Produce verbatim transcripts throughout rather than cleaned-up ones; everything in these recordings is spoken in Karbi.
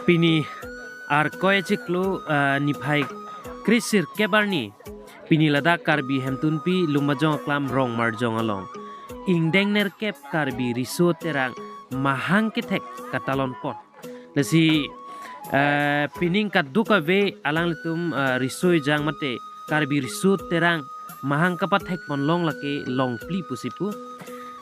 Pini Arkoi achiklo, ah, niphai kre sirkep arni, pini ladak Karbi Hemtunpi Lumbajong Aklam Rongmarjong along ingdeng nerkep Karbi Riso Terang mahang kethek katalon pon. Lasi, eh, pining kadokave alanglitum, eh, riso ejang mate Karbi Riso Terang mahang kapathek pon long lake Longpli pusi pu.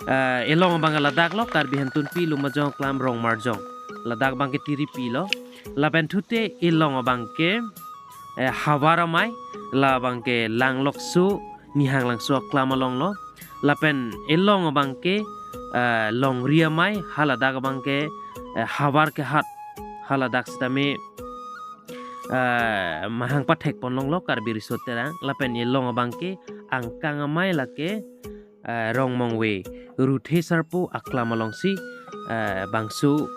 Eh, elong abang ladak lo, Karbi Hemtunpi Lumbajong Aklam Rongmarjong. Ladak abang ke Tiripi lo. Lapen thute elong abang ke, eh, Havar Amei, labang ke Langlokso, Nihanglangso aklam along lo. Lapen elong abang ke, eh, Longri Amei, haladak abang ke, eh, Havar Kehat, haladak sitame, eh, mahang pathek pon long lo Karbi Riso Terang. Lapen elong abang ke Angkang Amei lake, eh, Rongmongve Ruthe Sarpo aklam alongsi, eh, bangso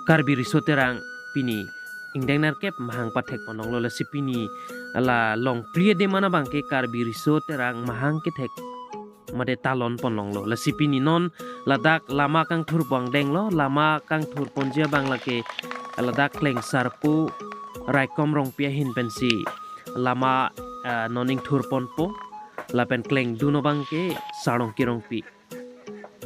Karbi Riso Terang pini ingdeng nerkep mahang pathek pon long lo. Lasi pini la Longpli adim an abang ke Karbi Riso Terang mahang kethek mate talon pon long lo. Lasi pini non ladak lama kangthur pon deng lo, lama kangthur ponji abang lake ladak Klengsarpo Raikom Rongpi ahin pensi lama, eh, non ingthur ponpo, lapen klengdun abang ke Sarlongki Rongpi.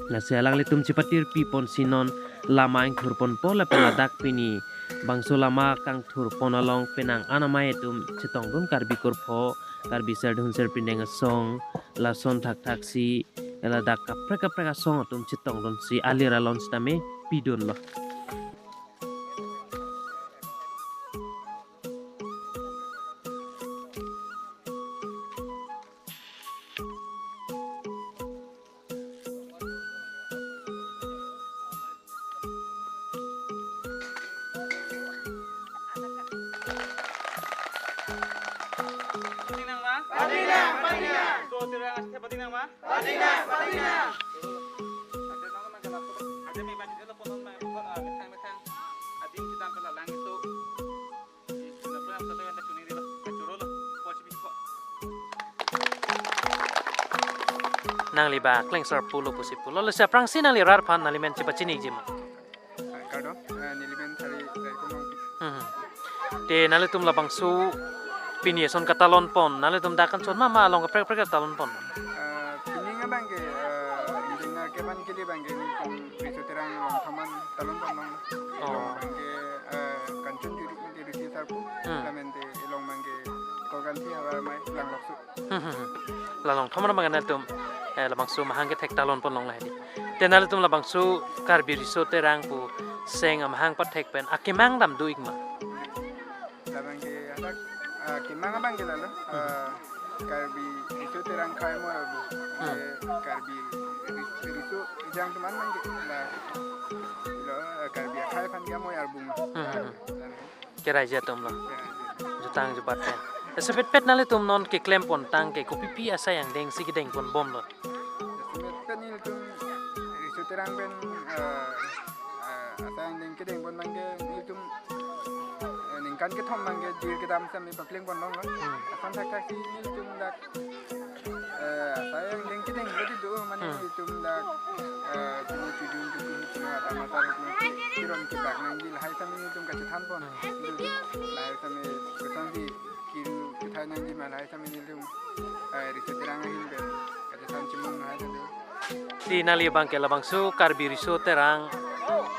Lasi alanglitum chipatirpi ponsi non lama ingthur ponpo, lapen ladak pini bangso lama kangthur pon along penang an amei atum chetongdun, Karbi Kurpho, Karbi Serdun Serpindeng Asong, lason thakthaksi ladak kaprek kaprek asong atum chetongdunsi alir alon sitame pidun lo. Pating nang ma? Pating nang, pating nang. Riso Terang asai pating nang ma? Pating nang, pating nang. Ada nang ma, ada nang ma. Ada me ban, ada pon ma, ah, methang, methang. Adim kita pernah lang itu. Nangli ba Klengsarpo lo pusi pulo. Lasi aphrangsi nangli rat aphan nangli men chipachiniji ma? Ah, kardom, ah, neli men Sari Raikom Rongpi. Hmm. Te nanglitum labangso pini eson katalon pon, nanglitum dak anchot ma, ma along kaprek kaprek katalon pon? Ah, pining abang ke, ah, ingdeng nerkep an kali abang ke nelitum Riso Terang along thaman talon pon long. Oh. Elong abang ke, ah, Kanchanjuri, Ruthe Sarpo, hmm, lapen te elong abang ke Korganthi, Havar Amei, Langlokso. Hmm, hmm, hmm. La along thaman abang nanglitum, eh, labangso mahang kethek talon pon long lahei di. Te nanglitum labangso Karbi Riso Terang pu seng amahang pathek pen akemang dam do-ik ma? Labang ke hadak, ah, kemang abang ke lalo, hmm, ah, Karbi Riso Terang akhei amoyar arbu. Hmm. Eh, Karbi ri-, riso ejang atum an abang ke la, lo, eh, Karbi akhei aphan ke amoyar arbu ma. Hmm, hmm, hmm. Lapen ke raiji atum lo. Jutang jubat pen. Ese petpet nanglitum non keklem pon tangte kopipi asai angdengsi kedeng pon bom lo? Ese petpet nelitum Riso Terang pen, eh, eh, asai angdeng kedeng pon abang ke nelitum, eh, ningkan kethom abang ke dir kedam sitame pakleng pon long lo. Hmm. Ason thakthaksi nelitum dak, eh, asai angdeng kedeng berarti do mane, hmm, nelitum dak, eh, pini chudun chudun pini ada mata pini kiron kibak nangji lahei sitame nelitum kachethan pon. Hmm. Nelitum lahei sitame kosonsi kiru kethai nangji ma lahei sitame nelitum, eh, Riso Terang ahin pen kachethan chimung lahei sitame. Te nangli abang ke labangso Karbi Riso Terang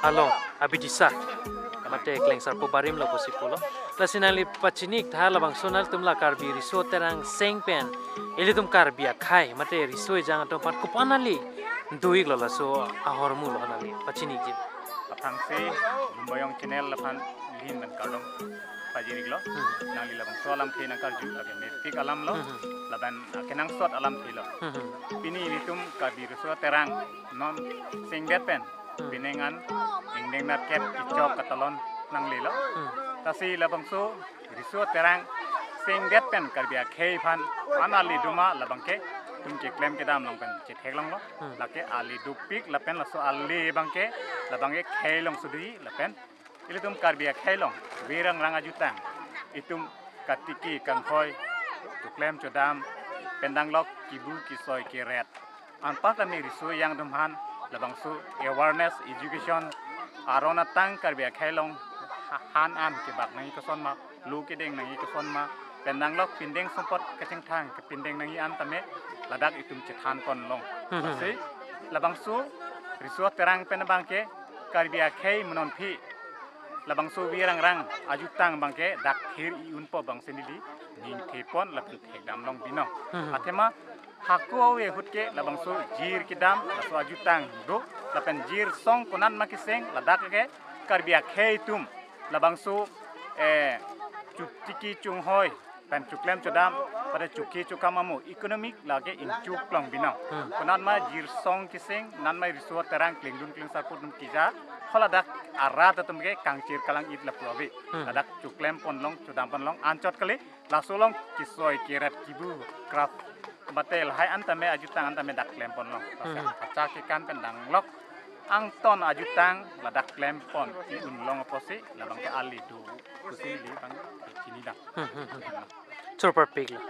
along abidisa mate Klengsarpo barim lo pusi pulo. Lasi nangli pachini-ik tha labangso nanglitum la Karbi Riso Terang seng pen ilitum Karbi akhei mate riso ejang atum aphan kopi-an nangli do-ik lo, laso ahormu lo nangli pachini-ikji? Aphrangsi Lumbajong channel aphan neli ahin pen kardom pajir-ik lo. Hmm. Nangli labangso alamthe nangkarju, lake mepik alam lo, hmm, hmm, lapen akenangsot alamthe lo. Hmm, hmm. Pini ilitum Karbi Riso Terang non sengdet pen, hmm, pining an ingdeng nerkep kechok katalon nanglelo. Hmm. Lasi labangso Riso Terang sengdet pen Karbi akhei aphan ko-an ali do ma labang ke itum keklem kedam along pen chetheklong lo. Hmm. Lake ali dopik lapen laso ali abang ke labang ke khei along sudui lapen ilitum Karbi akhei along virang rang ajutang, itum katiki kanghoi, choklem chodam, pen danglok kibu kisoi keret. Anparta me riso ejang atum aphan labangso awareness education aron atang Karbi akhei along ha-, han an kebak nangji koson ma, lo kedeng nangji koson ma, pen nanglok pindeng sumpot kachingthang kepindeng nangji an tame ladak itum chethan ponlong. Hmm. Lasi labangso riso terang pen abangke Karbi akhei me nonphi labangso Wi Rangrang ajutang abangke dak thir i-unpo abang si neli ning thepon lapen thekdam long binong. Hmm. Athema hako ave ahut ke labangso jir kedam laso ajutang do, lapen jir song konat ma keseng ladak ke Karbi akhei atum labangso, eh, chutiki chunghoi pen chuklem chodam pada chukhi chukam amo economic lake ingchuk long binong. Hmm. Konat ma jir song keseng, konat ma riso terang klengdun klengsarpo atum keja, haladak arat atum ke kangchir kalang-it lapu ave. Hmm. Ladak chuklem ponlong, chodam ponlong, anchot kali, laso along kesoi keret kibu krap mate lahai an tame ajutang an tame dak klem ponlong. Hmm. Acha kekan pen nanglok angton ajutang ladak klem pon i-unlong apotsi labangke ali do pusi neli abang chinidam. Hmm, hmm, hmm. Super pik lo.